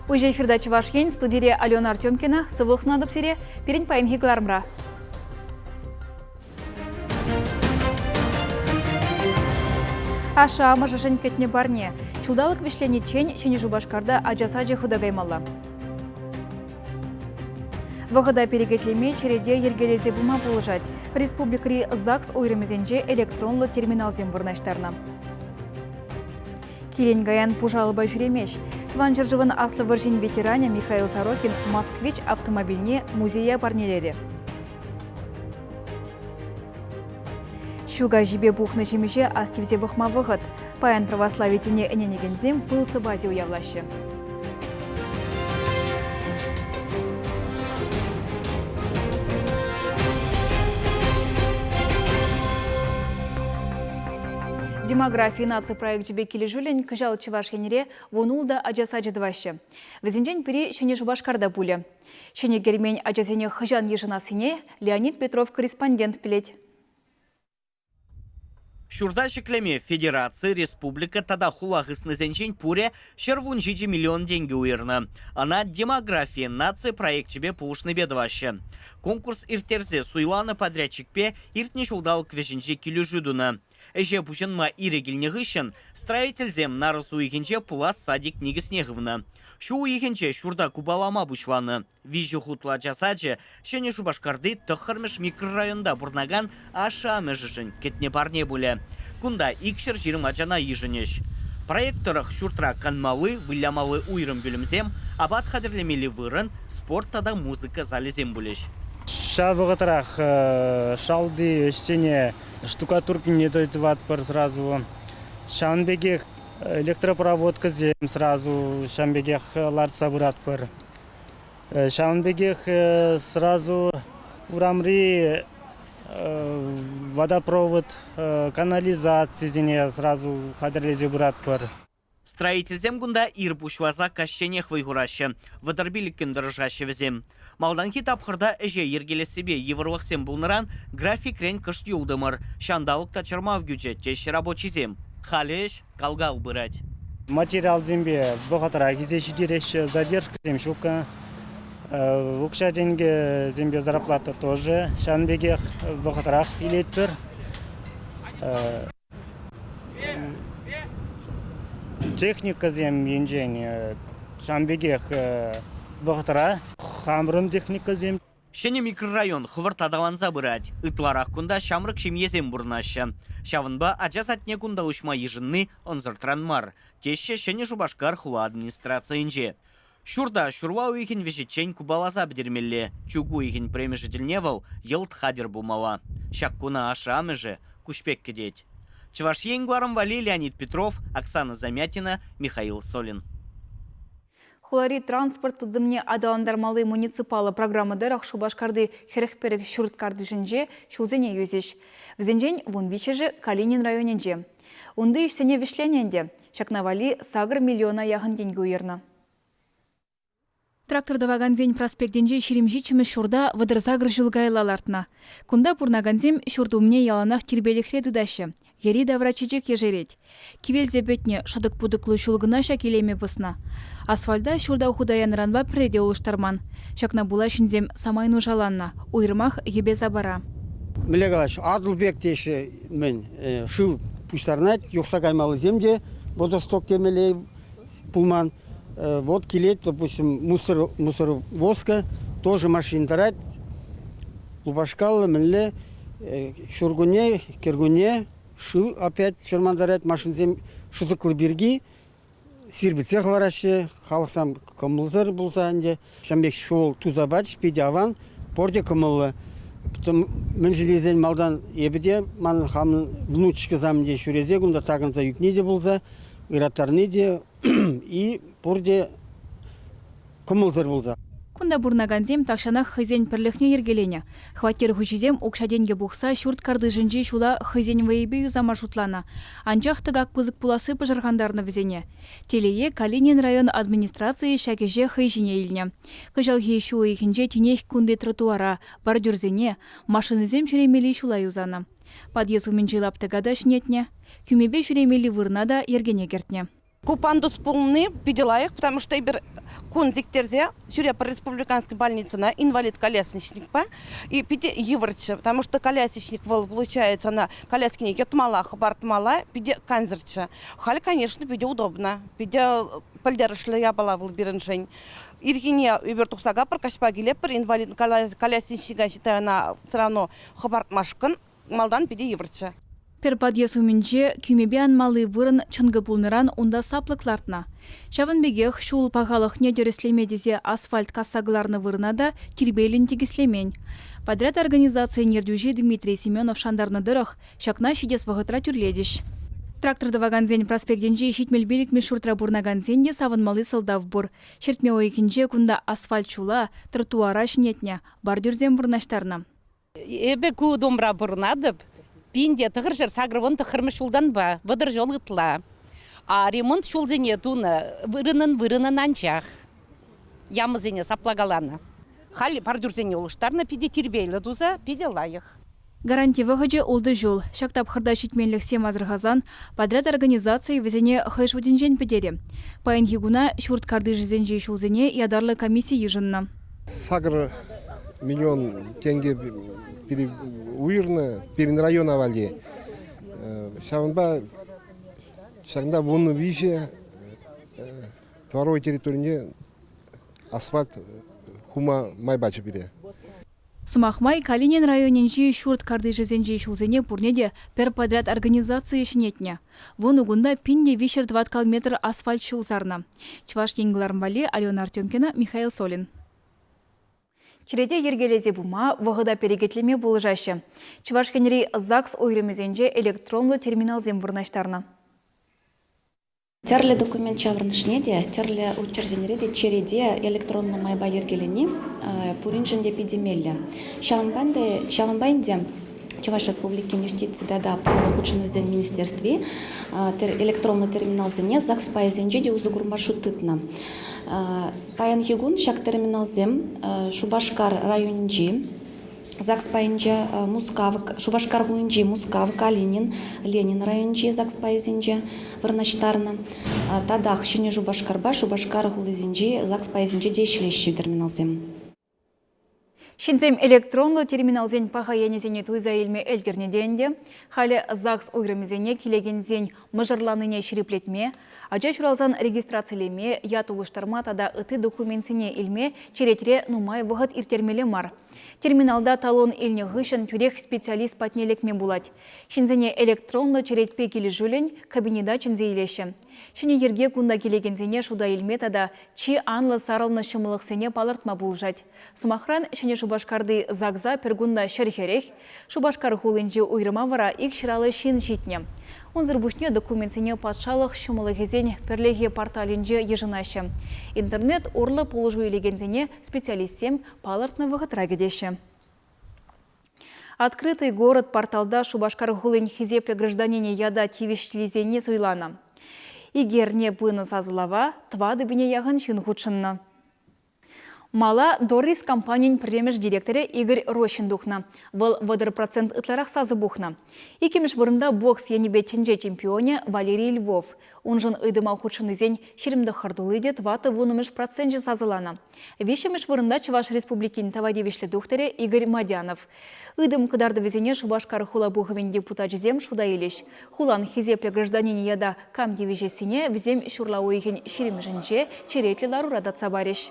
Уҫӑ эфирта Чӑваш Ен, студире Алена Артемкина. Сывлӑх сунатӑп сире. Пирӗн паянхи кӑларӑмра. Ашшӗ-амӑшӗшӗн кӗтнӗ парне. Ҫулталӑк вӗҫлениччен Ҫӗнӗ Шупашкарта ача сачӗ хута каймалла. Вӑхӑта перекетлеме черете йӗркелесе пыма пулӑшать. Республикӑри ЗАГС уйрӑмӗсенче электронлӑ терминалсем вырнаҫтарнӑ. Килен-каян пушӑ алӑпа ҫӳремест. Тӑван ҫӗршывӑн Аслӑ вӑрҫин ветеранӗ Михаил Сорокин «Москвич» автомобильне музее парнелерӗ. Ҫу каҫипе пухнӑ ҫимӗҫе астивсе пӑхма вӑхӑт. Паян православи тӗне ӗненекенсем пыл сӑпасӗ уявлаҫҫӗ. Демографи наци проекчӗпе килӗшӳллӗн кӑҫал Чӑваш Енре 16 ача сачӗ тӑваҫҫӗ. Вӗсенчен пӗри Ҫӗнӗ Шупашкарта пулӗ. Ҫӗнӗ кермен ачасене хӑҫан йышӑнассине Леонид Петров корреспондент пӗлет. Ҫурта ҫӗклеме федераци, республика тата хула хыснисенчен пурӗ 117 миллион тенкӗ уйӑрнӑ. Ӑна «Демографи» наци проекчӗпе пулӑшнипе тӑваҫҫӗ. Конкурс ирттерсе суйланӑ подрядчикпе иртнӗ ҫулталӑк вӗҫӗнче килӗшӳ тунӑ. Ӗҫе пуҫӑнма ирӗк илнӗ хыҫҫӑн строительсем нарӑс уйӑхӗнче пулас садик никӗсне хывнӑ. Ҫу уйӑхӗнче ҫурта купалама пуҫланӑ. Виҫӗ хутлӑ ача сачӗ Ҫӗнӗ Шупашкарти тӑххӑрмӗш микрорайонта пурӑнакан ашшӗ-амӑшӗшӗн кӗтнӗ парне пулӗ. Кунта 220 ачана йышӑнӗҫ. Проект тӑрӑх ҫуртра канмалли, вылямалли уйрӑм пӳлӗмсем, апат хатӗрлемелли вырӑн, спорт тата музыка залӗсем пулӗҫ. Ҫав вӑхӑтрах шалти ӗҫсене штукатуркине тӑватпӑр сразу. Ҫавӑн пекех электропроводкӑсем сразу ҫавӑн пекех лартса пыратпӑр. Ҫавӑн пекех сразу урамри водопровод, канализацисене сразу хатӗрлесе пыратпӑр. Строительсем кунта ир пуҫласа каҫченех вӑй хураҫҫӗ. Вӑтӑр пилӗккӗн тӑрӑшаҫҫӗ вӗсем. Малтанхи тапхӑрта ӗҫе йӗркелессипе йывӑрлӑхсем пулнӑран графикрен кӑшт юлтӑмӑр. Ҫанталӑк та чӑрмав кӳчӗ, теҫҫӗ рабочисем. Халӗ ӗҫ кал-кал пырать. Материалсемпе вӑхӑтра килсе ҫитереҫҫӗ, задержкӑсем ҫуккӑ. Укҫа-тенкӗсемпе зарплата тоже ҫавӑн пекех вӑхӑтрах илетпӗр. Техникӑсем енчен ҫавӑн пекех вӑхӑтра хамӑрӑн техникӑсем. Ҫӗнӗ микрорайон хӑвӑрт аталанса пырать. Ытларах кунта ҫамрӑк ҫемьесем пурӑнаҫҫӗ. Ҫавӑнпа ача садне кунта уҫма йышӑнни ӑнсӑртран мар, теҫҫӗ Ҫӗнӗ Шупашкар хула администрацийӗнче. Ҫурта ҫурла уйӑхӗн вӗҫӗччен купаласа пӗтермелле. Чӳк уйӑхӗн пӗрремӗшӗ тӗлне вӑл йӑлт хатӗр пулмалла. Ҫак куна ашшӗ-амӑшӗ куҫ пек кӗтет. Чӑваш Ен кӑларӑм валли Леонид Петров, Оксана Замятина, Михаил Солин. Хулари транспорт тытӑмне аталантармалли муниципаллӑ программа тӑрӑх Шупашкарти 41 ҫурт картишӗнче ҫулсене юсӗҫ. Вӗсенчен 13-шӗ Калинин районӗнче. Унти ӗҫсене вӗҫленӗ ӗнтӗ. Ҫакна валли 8 миллиона яхӑн тенкӗ уйӑрнӑ. Трактор тӑвакансен проспектӗнчи 27-мӗш ҫурта 38 ҫул каялла лартнӑ. Кунта пурӑнакансем ҫурт умне яланах тирпейлӗхре тытаҫҫӗ. Йӗри-тавра чечек ешерет. Кивелсе пӗтнӗ шӑтӑк-путӑклӑ ҫул кӑна ҫак илеме пӑснӑ. Асфальта ҫурта хута янӑранпа пӗрре те улӑштарман. Ҫакна пула ҫынсем самай нушаланнӑ, уйрӑмах йӗпе-сапара. Мӗнле калаҫ, Атӑл пек теҫҫӗ мӗн, шыв пуҫтарӑнать, юхса каймаллисем те водосток темелле пулман. Вот килет, допустим, мусор, мусоровозка, тоже машин тӑрать, лупашкаллӑ мӗнле, ҫуркунне, кӗркунне шыв опять чӑрмантарать, машинсем шӑтӑклӑ пирки сирпӗтсе хӑвараҫҫӗ, халӑхсам кӑмӑлсӑр пулса ӗнтӗ. Ҫавӑн пек ҫул туса пачӗҫ, питӗ аван, пурте кӑмӑллӑ. Мӗншӗн тесен малтан эпӗ те, ман хамӑн внучкӑсам те ҫӳресе кунта такӑнса ӳкни те пулса, ыраттарни те и пурте кӑмӑлсӑр пулса. Кунта пурӑнакансем тахҫанах хӑйсен пӗрлӗхне йӗркеленӗ. Хваттер хуҫисем укҫа-тенкӗ пухса ҫурт картишӗнчи ҫула хӑйсен вӑйӗпе юсама шутланӑ. Анчах тӑкак пысӑк пуласси пӑшӑрхантарнӑ вӗсене. Телее, Калинин район администрацийӗ ҫак ӗҫе хӑй ҫине илнӗ. Кӑҫалхи ҫу уйӑхӗнче тинех кунти тротуара, бордюрсене, машинӑсем ҫӳремелли ҫула юсанӑ. Подъезд умӗнчи лаптӑка та ҫӗнетнӗ, кӳмепе ҫӳремелли вырӑна та йӗркене кӗртнӗ. Ку пандус пулни питӗ лайӑх, потому что эпир Кун сиктерсе ҫӳрепӗр республиканский больницӑна инвалид колясочникпа. И питӗ йывӑрччӗ, потому что колясочник вӑл, получается, ӑна коляскине йӑтмалла, хӑпартмалла, питӗ кансӗрччӗ. Халь, конечно, питӗ удобно, питӗ пӗлтерӗшлӗ япала вӑл пирӗншӗн. Ирхине эпир тухса капӑр, каҫпа килетпӗр, инвалид колясочника считай, ӑна все равно хӑпартмашкӑн малтан питӗ йывӑрччӗ. Пӗр подъезд умӗнче кӳмепе анмалли вырӑн чӑнкӑ пулнӑран унта саплӑк лартнӑ. Ҫавӑн пекех ҫул пахалӑхне тӗрӗслеме тесе асфальт касса кӑларнӑ вырӑна та тирпейлӗн тикӗслемен. Подряд организацийӗн ертӳҫи Дмитрий Семенов шантарнӑ тӑрӑх, ҫакна ҫитес вӑхӑтра тӳрлетӗҫ. Трактор тӑвакансен проспектӗнчи 75-мӗш ҫуртра пурӑнакансен те савӑнмалли сӑлтав пур. Ҫӗртме уйӑхӗнче кунта асфальт ҫула, тротуара ҫӗнетнӗ, бордюрсем вырнаҫтарнӑ. Эпӗ ку домра пурӑнатӑп. 1989-мӗш ҫултанпа, 30 ҫул ытла. А ремонт ҫулсене тунӑ вырӑнӑн-вырӑнӑн анчах. Ямӑсене саплакаланӑ. Халь бордюрсене улӑштарнӑ, питӗ тирпейлӗ туса, питӗ лайӑх. Гаранти вӑхӑчӗ ултӑ ҫул. Ҫак тапхӑрта ҫитменлӗхсем асӑрхасан подряд организацийӗ вӗсене хӑй шутӗнчен пӗтерӗ. Паянхи куна ҫурт картишӗсенчи ҫулсене ятарлӑ комисси йышӑннӑ. 8 миллион тенкӗ уйӑрнӑ пирӗн района валли. Ҫавӑнпа ҫакӑнта 13 дворовой территорине асфальт хума май пачӗ пире. Сӑмах май, Калинин районӗнчи ҫурт картишӗсенчи ҫулсене пурне те пӗр подряд организацийӗ ҫӗнетнӗ. Вунӑ кунта 1300 тӑваткал метр асфальт ҫул сарнӑ. Чӑваш Ен кӑларӑм валли Алена Артемкина, Михаил Солин. Черете йӗркелесе пыма, вӑхӑта перекетлеме пулӑшаҫҫӗ. Чӑваш Енри ЗАГС уйрӑмӗсенче электронлӑ терминалсем вырнаҫтарнӑ. Тӗрлӗ документ ҫаврӑнӑшне те, тӗрлӗ учрежденире те черете электронлӑ майпа йӗркелени пуриншӗн те питӗ меллӗ. Ҫавӑнпа ҫавӑнпа ӗнтӗ Чӑваш Республикин юстици тата пурлӑх хутшӑнӑвӗсен министерстви электронлӑ терминалсене ЗАГС пайӗсенче те усӑ курма шут тытнӑ. Паянхи кун ҫак терминалсем Шупашкар районӗнчи ЗАГС пайӗнче Мускав, Шупашкар хулинчи Мускав, Калинин, Ленин районӗнчи ЗАГС пайӗсенче вырнаҫтарнӑ. Татах Ҫӗнӗ Шупашкарпа Шупашкар хулисенчи ЗАГС пайӗсенче те ӗҫлеҫҫӗ терминалсем. Ҫынсем электронлӑ терминалсен паха енӗсене туйса илме ӗлкӗрнӗ те ӗнтӗ. Халӗ ЗАГС уйрӑмӗсене килекенсен мӑшӑрланнине ҫирӗплетме, ача ҫуралсан регистрацилеме, ят улӑштарма тата ытти документсене илме черетре нумай вӑхӑт ирттермелле мар. Терминалта талон илнӗ хыҫҫӑн тӳрех специалист патне лекме пулать. Ҫынсене электронлӑ черетпе килӗшӳллӗн кабинета чӗнсе илеҫҫӗ. Ҫӗнӗ йӗрке кунта килекенсене шута илме тата чи анлӑ сарӑлнӑ ҫӑмӑллӑхсене палӑртма пулӑшать. Сӑмахран, Ҫӗнӗ Шупашкарти ЗАГСа пӗр кунта 140, Шупашкар хулинчи уйрӑма вара ик ҫыраллӑ ҫын ҫитнӗ. Унсӑр пуҫне документсене патшалӑх ҫӑмӑллӑхӗсен пӗрлехи порталӗнче йышӑнаҫҫӗ. Интернет урлӑ пулӑшу илекенсене специалистсем палӑртнӑ вӑхӑтра кӗтеҫҫӗ. Открытый город порталта Шупашкар хулин хисеплӗ гражданинӗ ята тивӗҫлисене суйланӑ. Икӗ эрне пынӑ сасӑлава тӑватӑ пине яхӑн ҫын хутшӑннӑ. Мала Дорис компанин пӗрремӗш директорӗ Игорь Рощин тухнӑ. Вӑл 30% ытларах сасӑ пухнӑ. Иккӗмӗш вырӑнта бокс енӗпе тӗнче чемпионӗ Валерий Львов. Уншӑн ыйтӑма хутшӑннисен 29 тулли те тӑваттӑ вуннӑмӗш проценчӗ сасӑланӑ. Виҫҫӗмӗш вырӑнта Чӑваш Республикин тава тивӗҫлӗ тухтӑрӗ Игорь Мадянов. Ыйтӑм кӑтартӑвӗсене Шупашкар хула пухӑвӗн депутачӗсем шута илӗҫ. Хулан хисеплӗ гражданинӗ ята кам тивӗҫессине вӗсем ҫурла уйӑхӗн ҫирӗмӗшӗнче черетлӗ ларура татса парӗҫ.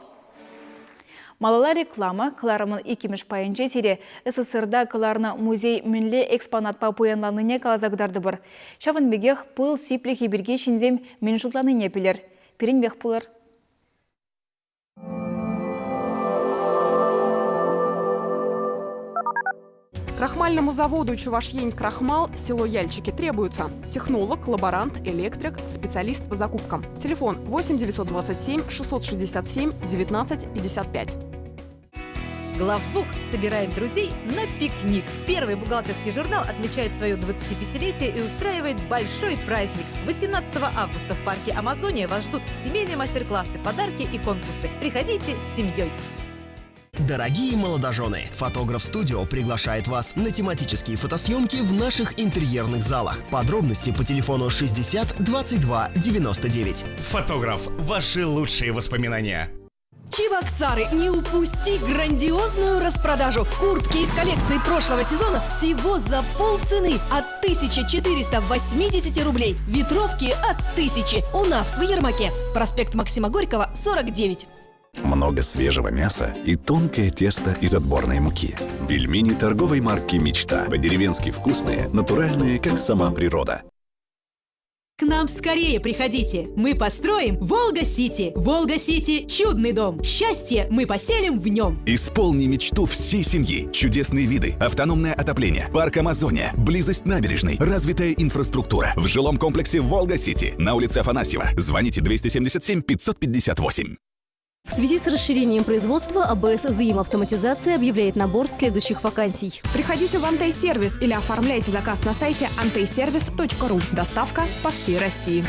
Малалла реклама кӑларӑмӑн иккӗмӗш пайӗнче сире СССРта кӑларнӑ музей мӗнле экспонатпа пуянланнине каласа кӑтартӑпӑр. Ҫавӑн пекех пыл сиплӗхӗ пирки ҫынсем мӗн шутланине пӗлӗр. Пирӗнпех пулӑр. Крахмальному заводу «Чувашень Крахмал» село Яльчики требуются технолог, лаборант, электрик, специалист по закупкам. Телефон 8 927 667 19 55. Главбух собирает друзей на пикник. Первый бухгалтерский журнал отмечает свое 25-летие и устраивает большой праздник. 18 августа в парке «Амазония» вас ждут семейные мастер-классы, подарки и конкурсы. Приходите с семьей. Дорогие молодожены, Фотограф Студио приглашает вас на тематические фотосъемки в наших интерьерных залах. Подробности по телефону 60 22 99. Фотограф. Ваши лучшие воспоминания. Чебоксары, не упусти грандиозную распродажу. Куртки из коллекции прошлого сезона всего за полцены от 1480 рублей. Ветровки от 1000. У нас в Ермаке. Проспект Максима Горького, 49. Много свежего мяса и тонкое тесто из отборной муки. Пельмени торговой марки «Мечта». По-деревенски вкусные, натуральные, как сама природа. К нам скорее приходите! Мы построим Волга-Сити. Волга-Сити – чудный дом. Счастье мы поселим в нем. Исполни мечту всей семьи. Чудесные виды, автономное отопление, парк Амазония, близость набережной, развитая инфраструктура. В жилом комплексе «Волга-Сити» на улице Афанасьева. Звоните 277 558. В связи с расширением производства АБС «Взаимоавтоматизация» объявляет набор следующих вакансий. Приходите в Антей-сервис или оформляйте заказ на сайте anteyservice.ru. Доставка по всей России.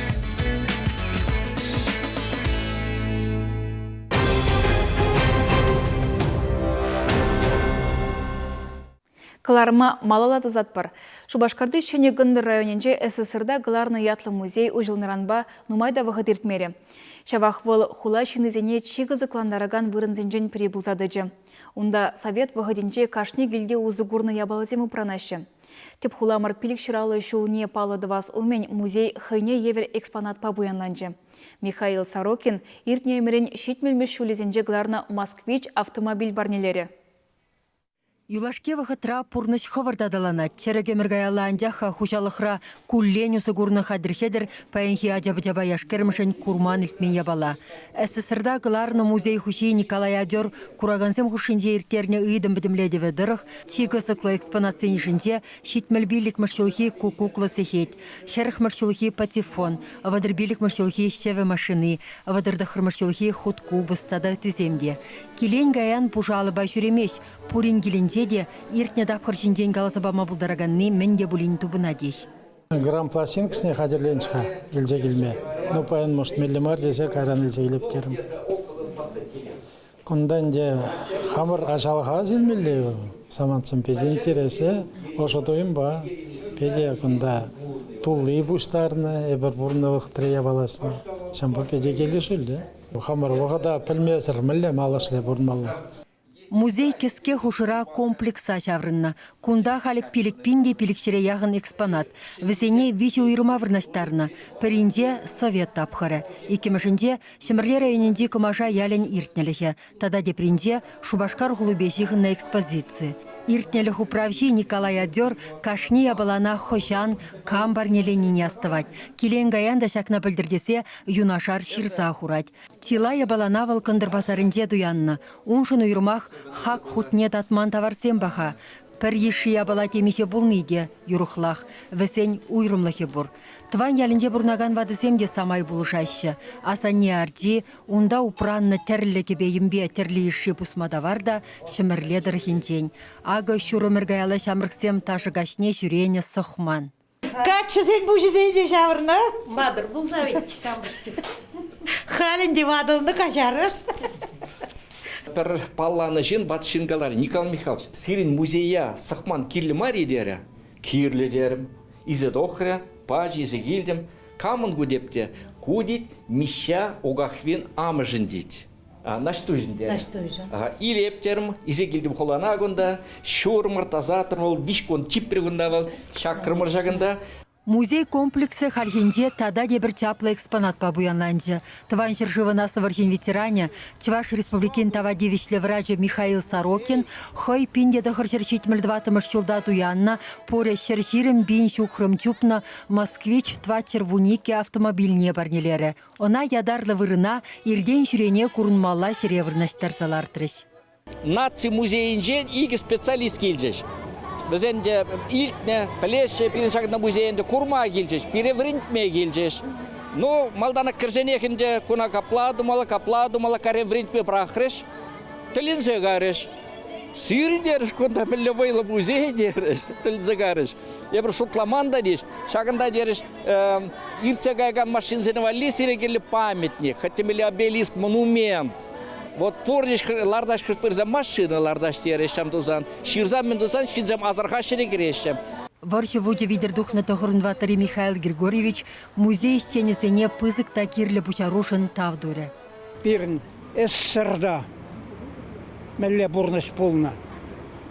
Кӑларӑма малалла тӑсатпӑр. Шупашкарти Ҫӗнӗ Кӑнтӑр районӗнче СССРта кӑларнӑ ятлӑ музей уҫӑлнӑранпа нумай та вӑхӑт иртмерӗ. Ҫавах вӑл хула ҫыннисене чи кӑсӑклантаракан вырӑнсенчен пӗри пулса тӑчӗ. Унта совет вӑхӑтӗнче кашни килте усӑ курнӑ япаласем упранаҫҫӗ. Тӗп хуламӑр пилӗкҫыраллӑ ҫулне паллӑ тӑвас умӗн музей хӑйне евӗр экспонатпа пуянланчӗ. Михаил Сорокин иртнӗ ӗмӗрӗн ҫитмӗлмӗш ҫулӗсенче кӑларнӑ «Москвич» автомобиль парнелерӗ. Юлашки вӑхӑтра пурнӑҫ хӑвӑрт аталанать. Чӗрӗк ӗмӗр каялла анчах-ха хуҫалӑхра куллен усӑ курнӑ хатӗр-хӗтӗр паянхи ача-пӑчапа яш-кӗрӗмшӗн курман-илтмен япала. СССРта кӑларнӑ музей хуҫи Николай Адер куракансем хушшинче ирттернӗ ыйтӑм пӗтӗмлетӗвӗ тӑрӑх чи кӑсӑклӑ экспонатсен йышӗнче 75-мӗш ҫулхи куккуклӑ сехет, 40-мӗш ҫулхи патефон, 35-мӗш ҫулхи ҫӗвӗ машини, 39-мӗш ҫулхи хут купӑс тата ыттисем те. Килен-каян пушӑ алӑпа ҫӳремест, пурин килӗнче те иртнӗ тапхӑр ҫинчен каласа пама пултараканни мӗн те пулин тупӑнатех. Грамм пластинкӑсене хатӗрленчӗ-ха илсе килме. Ну, паян, может, меллӗ мар тесе кайран илсе килеп терӗм. Кунта ӗнтӗ хамӑр ачалӑха илмелле самантсем питӗ интереслӗ. Ӑшӑ туйӑмпа питӗ кунта тулли пуҫтарнӑ эпир пурӑннӑ вӑхӑтри япаласене. Ҫавӑнпа питӗ килӗшӳллӗ. Хамӑр вӑхӑта пӗлмесӗр мӗнле малашлӑх пурӑнмалла? Музей кӗске хушӑра комплекса ҫаврӑннӑ. Кунта халӗ 5000 те пилӗкҫӗре яхӑн экспонат. Вӗсене виҫӗ уйрӑма вырнаҫтарнӑ. Пӗринче совет тапхӑрӗ, иккӗмӗшӗнче Ҫӗмӗрле районӗнчи Кӑмаша ялӗн иртнӗлӗхӗ тата тепринче Шупашкар хулипе ҫыхӑннӑ экспозици. Иртнӗлӗх управҫи Николай Адер кашни япалана хӑҫан, кам парнеленине астӑвать. Килен-каян та ҫакна пӗлтӗр тесе юнашар ҫырса хурать. Чылай япалана вӑл кӑнтӑр пасарӗнче туяннӑ. Уншӑн уйрӑмах хак хутне татман таварсем паха. Пӗр йышши япала темиҫе пулни те юрӑхлах. Вӗсен уйрӑмлӑхӗ пур. Тӑван ялӗнче пурӑнакан ватӑсем те самай пулӑшаҫҫӗ. Асанне арчи, унта упраннӑ тӗрлӗ кӗпе-йӗмпе тӗрлӗ йышши пусма-тавар та Ҫӗмӗрле тӑрӑхӗнчен. Акӑ ҫур ӗмӗр каялла ҫамрӑксем ташӑ каҫне ҫӳренӗ сӑхман. Каччӑсен пуҫӗсене те ҫавӑрнӑ. Матӑр пулса вӗт ҫамрӑк. Халь ӗнтӗ ватӑлнӑ каҫарӑр. Пӗр палланӑ ҫын, ват ҫын каларӗ, Николай Михайлович, сирӗн музея сӑхман кирлӗ мар-и терӗ. Кирлӗ терӗм. Илсе тухрӗ, пачӗ, илсе килтӗм. Камӑн ку деп те, ку тет Мишша Укахвин амӑшӗн тет. Наҫтуҫӑн терӗм. Наҫтуҫӑн. Илеп терӗм, илсе килтӗм хулана кунта. Ҫурмӑр тасатрӑм вӑл, виҫ кун типрӗ кунта вӑл, ҫакрӑмӑр ҫакӑнта. Музей комплексӗ хальхинче тата тепӗр чаплӑ экспонатпа пуянланчӗ. Тӑван ҫӗршывӑн Аслӑ вӑрҫин ветеранӗ, Чӑваш Республикин тава тивӗҫлӗ врачӗ Михаил Сорокин хӑй 1974 ҫулта туяннӑ пурӗ 120 пин ҫухрӑм чупнӑ «Москвич» 412 автомобильне парнелерӗ. Ӑна ятарлӑ вырӑна иртен-ҫӳрене курӑнмалла ҫӗре вырнаҫтарса лартрӗҫ. Наци музейӗнчен икӗ специалист килчӗҫ. Вӗсем те илтнӗ, пӗлеҫҫӗ, пирӗн ҫакна музей ӗнтӗ курма килчӗҫ, пире вӗрентме килчӗҫ. Ну, малтанах кӗрсенех ӗнтӗ куна капла тумалла, капла тумалла, каре вӗрентме пӑрахрӗҫ. Тӗлӗнсе карӗҫ. Сирӗн терӗҫ кунта мӗнле вӑйлӑ музей терӗҫ, тӗлӗнсе карӗҫ. Эпир шутламан та теҫ, ҫакӑнта терӗҫ, иртсе каякан машинсене валли сире кирлӗ памятник, хоть темелле обелиск, монумент. Вот пурте лартаҫ пырса машина лартаҫ терӗҫ ҫам тусан. Ҫырса мӗн тусан ҫынсем асӑрхаҫҫӗ те кӗреҫҫӗ. Вӑрҫӑ вучӗ витӗр тухнӑ тӑхӑрӑн Михаил Григорьевич музей ӗҫченӗсене пысӑк та кирлӗ пуҫарушӑн тав турӗ. Пирӗн СССРта мӗнле пурнӑҫ пулнӑ,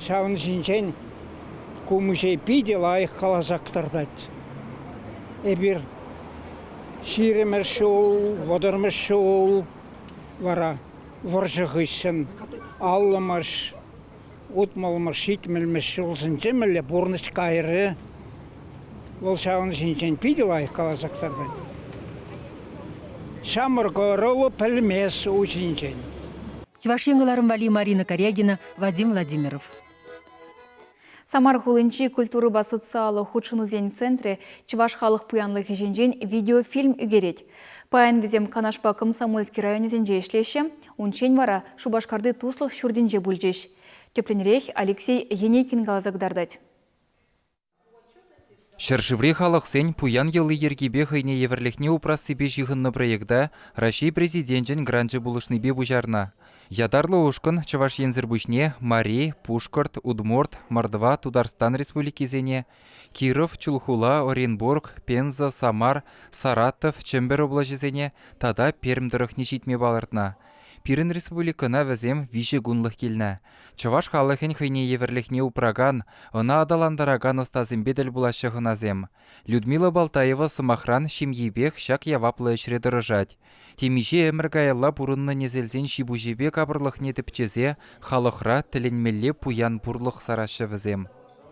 ҫавӑн ҫинчен ку музей питӗ лайӑх каласа кӑтартать. Эпир ҫирӗмӗш ҫул, вӑтӑрмӗш ҫул вара вӑрҫӑ хыҫҫӑн аллӑмӗш, утмӑлмӗш, ҫитмӗлмӗш ҫулсенче мӗнле пурнӑҫ кайрӗ, вӑл ҫавӑн ҫинчен питӗ лайӑх каласа кӑтартать. Ҫамрӑк ӑрӑву пӗлмест ун ҫинчен. Чӑваш Ен кӑларӑм валли Марина Корягина, Вадим Владимиров. Самар хулинчи культурӑпа социаллӑ хутшӑнусен центрӗ чӑваш халӑх пуянлӑхӗ ҫинчен видеофильм ӳкерет. Паян вӗсем Канашпа Комсомольски районӗсенче ӗҫлеҫҫӗ, унччен вара Шупашкарти Туслӑх ҫуртӗнче пулчӗҫ. Тӗплӗнрех Алексей Енейкин каласа кӑтартать. Ҫӗршыври халӑхсен пуян йӑли-йӗркипе хӑйне евӗрлӗхне упрассипе ҫыхӑннӑ проекта Раҫҫей Президенчӗн гранчӗ пулӑшнипе пуҫарнӑ. Ятарлӑ ушкӑн Чӑваш Енсӗр пуҫне Мари, Пушкӑрт, Удмурт, Мордва, Тутарстан республикисене, Киров, Чулхула, Оренбург, Пенза, Самар, Саратов, Чӗмпӗр облаҫӗсене тата Пермь тӑрӑхне ҫитме палӑртнӑ. Пирӗн республикӑна вӗсем 3 кунлӑх килнӗ. Чӑваш халӑхӗн хӑйне евӗрлӗхне упракан, ӑна аталантаракан ӑстасемпе тӗл пулаҫҫӗ хӑнасем. Людмила Балтаева, сӑмахран, ҫемйипех ҫак яваплӑ ӗҫре тӑрӑшать. Темиҫе ӗмӗр каялла пурӑннӑ несӗлсен ҫи-пуҫӗпе капӑрлӑхне тӗпчесе халӑхра тӗлӗнмелле пуян пурлӑх сараҫҫӗ вӗсем.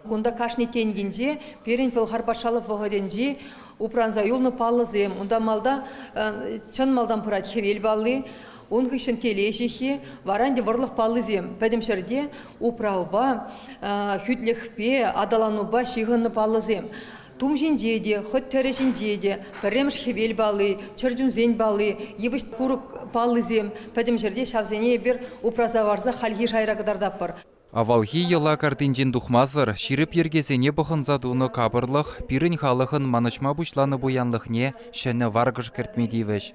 Кунта кашни тенкинче пирӗн Пӑлхар патшалӑх вӑхӑтӗнчи упранса юлнӑ паллӑсем. Унта малта чӑн малтан пырать хӗвел палли, ун хыҫҫӑн телей ҫыххи, вара ӗнтӗ вӑрлӑх паллисем. Пӗтӗм ҫӗрте управпа, хӳтлӗхпе, аталанупа ҫыхӑннӑ паллӑсем. Тум ҫинче те, хӑть тӗрӗ ҫинче те пӗрремӗш хӗвел палли, чӗрчунсен палли, йывӑҫ-курӑк паллисем пӗтӗм ҫӗрте ҫавсене эпир упраса хӑварса хальхи шайра кӑтартатпӑр. Авалхи йӑла картинчен тухмасӑр ҫирӗп йӗркесене пӑхӑнса тунӑ капӑрлӑх пирӗн халӑхӑн манӑҫма пуҫланӑ пуянлӑхне ҫӗнӗ варкӑш кӗртме тивӗҫ.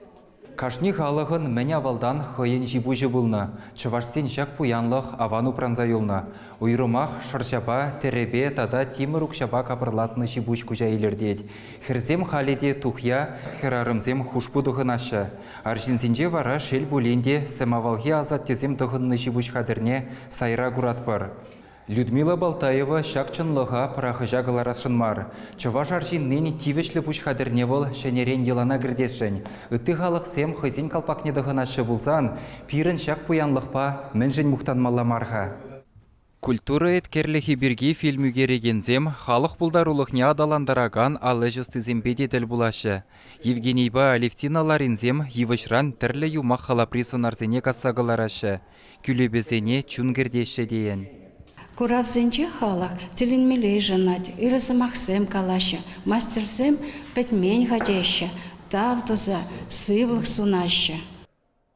Кашни халӑхӑн мӗн авалтан хӑйӗн ҫи-пуҫӗ пулнӑ. Чӑвашсен ҫак пуянлӑх аван упранса юлнӑ. Уйрӑмах шӑрҫапа, тӗрӗпе тата тимӗр укҫапа капӑрлатнӑ ҫи-пуҫ куҫа илӗртет. Хӗрсем халӗ те тухья, хӗрарӑмсем хушпу тӑхӑнаҫҫӗ. Арҫынсенче вара, шел пулин те, сӗм авалхи асаттесем тӑхӑннӑ ҫи-пуҫ хатӗрне сайра куратпӑр. Людмила Балтаева ҫак чӑнлӑха пӑрахӑҫа кӑларасшӑн мар. Чӑваш арҫыннин тивӗҫлӗ пуҫ хатӗрне вӑл ҫӗнӗрен йӑлана кӗртесшӗн. Ытти халӑхсем хӑйсен калпакне тӑхӑнаҫҫӗ пулсан пирӗн ҫак пуянлӑхпа мӗншӗн мухтанмалла мар-ха? Культура еткерлӗхӗ пирки фильм ӳкерекенсем халӑх пултарулӑхне аталантаракан ал ӗҫ ӑстисемпе те тӗл пулаҫҫӗ. Евгенийпа Алевтина Ларинсем йывӑҫран тӗрлӗ юмах-халапри сӑнарсене касса кӑлараҫҫӗ, кӳлепесене чун кӗртеҫҫӗ тейӗн. Куравсенче халӑх тӗлӗнмелле йышӑнать, ырӑ сӑмахсем калаҫҫӗ, мастерсем пӗтмен-ха теҫҫӗ, тав туса сывлӑх сунаҫҫӗ.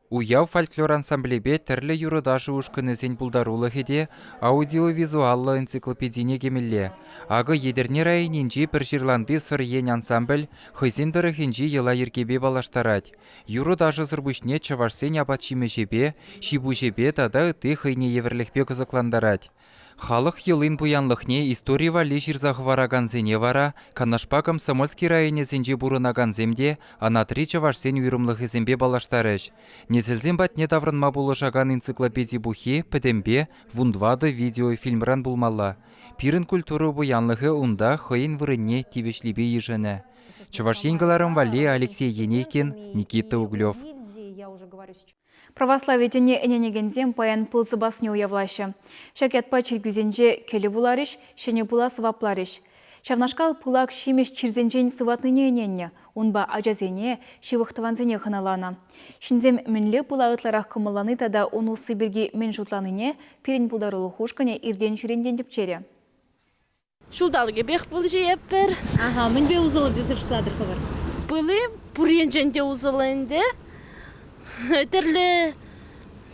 Уяв фольклор ансамблӗпе тӗрлӗ юрӑ-ташӑ ушкӑнӗсен пултарулӑхӗ те аудиовизуаллӑ энциклопедине кӗмелле. Акӑ Етӗрне районӗнчи Пӗрҫырланти Сӑр Ен ансамбль хӑйсен тӑрӑхӗнчи йӑла-йӗркепе паллаштарать. Юрӑ-ташӑсӑр пуҫне чӑвашсен апат-ҫимӗҫӗпе, ҫи-пуҫӗпе тата ытти хӑйне евӗрлӗхпе кӑсӑклантарать. Халӑх йӑлин пуянлӑхне истори валли ҫырса хӑваракансене вара Канашпа Комсомольски районӗсенче пурӑнакансем те анатри чӑвашсен уйрӑмлӑхӗсемпе паллаштарӗҫ. Несӗлсем патне таврӑнма пулӑшакан энциклопеди пуххи пӗтӗмпе вунтӑватӑ видеофильмран пулмалла. Пирӗн культура пуянлӑхӗ унта хӑйӗн вырӑнне тивӗҫлипе йышӑнӗ. Чӑваш Ен кӑларӑм валли Алексей Енейкин, Никита Углев. Православи тӗнне ӗненекенсем паян пыл сӑпасне уявлаҫҫӗ. Ҫак ятпа чиркӳсенче кӗлӗ вуларӗҫ, ҫӗнӗ пула сӑвапларӗҫ. Ҫавнашкал пылак ҫимӗҫ чирсенчен сыватнине ӗненнӗ, унпа ачасене, ҫывӑх тӑвансене хӑналанӑ. Ҫынсем мӗнле пыла ытларах кӑмӑллани тата ун усси пирки мӗн шутланине пирӗн пултарулӑх ушкӑнӗ иртен-ҫӳрентен тӗпчерӗ. Ҫулталӑкӗпех пыл ҫиетпӗр. Аха, мӗнпе усӑллӑ тесе шутлатӑр хӑвӑр? Пыли пур енчен те усӑллӑ ӗнтӗ. Тӗрлӗ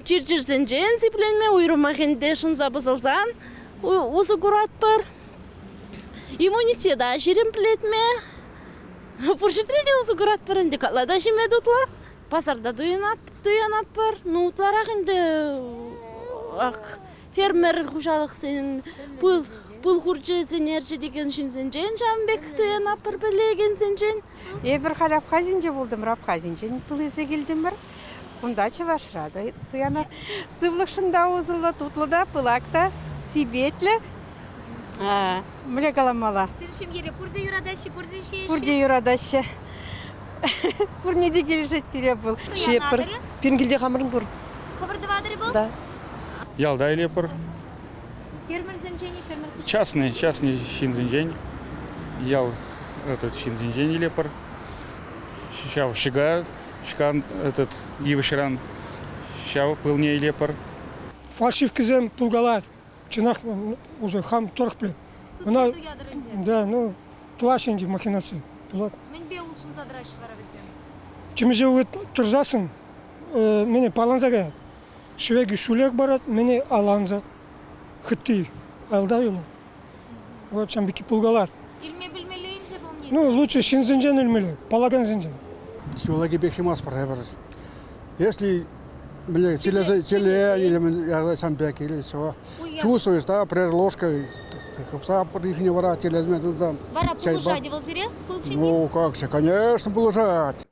чир-чӗрсенчен сипленме, уйрӑмах ӗнтӗ шӑнса пӑсӑлсан усӑ куратпӑр. Иммунитета ҫирӗплетме пур ҫӗртре те усӑ куратпӑр ӗнтӗ. Катла та ҫиме тутлӑ. Пасарта туянатпӑр. Ну, ытларах ӗнтӗ ак фермер хуҫалӑхсен пыл, пыл хурчӗсене ӗрчетекен ҫынсенчен ҫавӑн пек туянатпӑр пӗлекенсенчен. Эпир халь Абхазинче пултӑмӑр, Абхазинчен пыл илсе килтӗмӗр. Кунта Чӑвашра та туянать. Сывлӑхшӑн та усӑллӑ, тутлӑ та, пылак та, сипетлӗ. Мӗнле каламалла? Сирӗн ҫемьере пурте юратаҫҫӗ, пурте ҫиеҫҫӗ? Пурте юратаҫҫӗ. Пурне те килӗшет пире вӑл. Ҫиетпӗр. Пирӗн килте хамӑрӑн пур. Хӑвӑр тӑватӑр-и вӑл? Да. Ялта илетпӗр. Фермерсенчен-и, фермер Частный, частный ҫынсенчен, ял этот ҫынсенчен илетпӗр. Ҫав ҫӑка, ҫӑкан этот йывӑҫран ҫав пылне илетпӗр. Фальшивкӑсем пулкалать. Чӑнах уже хам тӑрӑх пӗлет. Ӑна Да, ну, тӑваҫҫӗ ӗнтӗ махинаци. Пулать. Мӗнпе улшӑнса тӑраҫҫӗ вара вӗсем? Темиҫе тӑрсассӑн мене палланса каять. Шӗвекӗ шулек парать, мене алланса хытти алда юлать. Вот ҫавӑн пекки пулкалать. Илме пӗлмелле илсе пулни. Ну, лучше ҫынсенчен илмелле, паллакансенчен. Ҫуллахи пек ҫумастпӑр эпир. Если мӗнле чирлесе чирле или ҫам пек или все. Чувствуешь, да, например, ложка хыпса пырихне вара чирлеме тытсан. Вара пулӑшать вӑл сире пыл ҫини? Ну, как же, конечно, пулӑшать.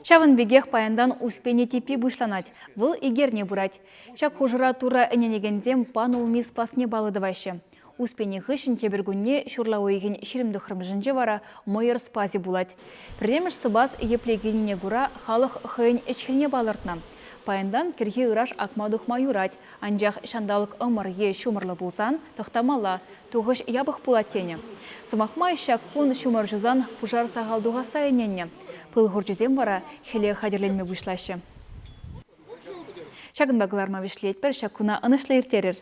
Ҫавӑн пекех паянтан Успени типпи пуҫланать. Вӑл икерне пырать. Ҫак хушӑра Турра ӗненекенсем пан улми спасне паллӑ тӑваҫҫӗ. Успени хыҫҫӑн тепӗр кунне ҫурла уйӑхӗн 29-мӗшӗнче вара мӑйӑр спасӗ пулать. Пӗрремӗш сӑпас епле килнине кура халӑх хӑйӗн ӗҫ-хӗлне палӑртнӑ. Паянтан кӗрхи ыраш акма тухма юрать, анчах ҫанталӑк ӑмӑр е ҫумӑрлӑ пулсан тӑхтамалла, тухӑҫ япӑх пулать тенӗ. Сӑмах май, ҫак кун ҫумӑр ҫусан пушар сахал тухасса ӗненнӗ. Пыл хурчӗсем вара хӗле хатӗрленме пуҫлаҫҫӗ. Ҫакӑнпа кӑларма вӗҫлетпӗр. Ҫак куна ӑнӑҫлӑ ирттерӗр.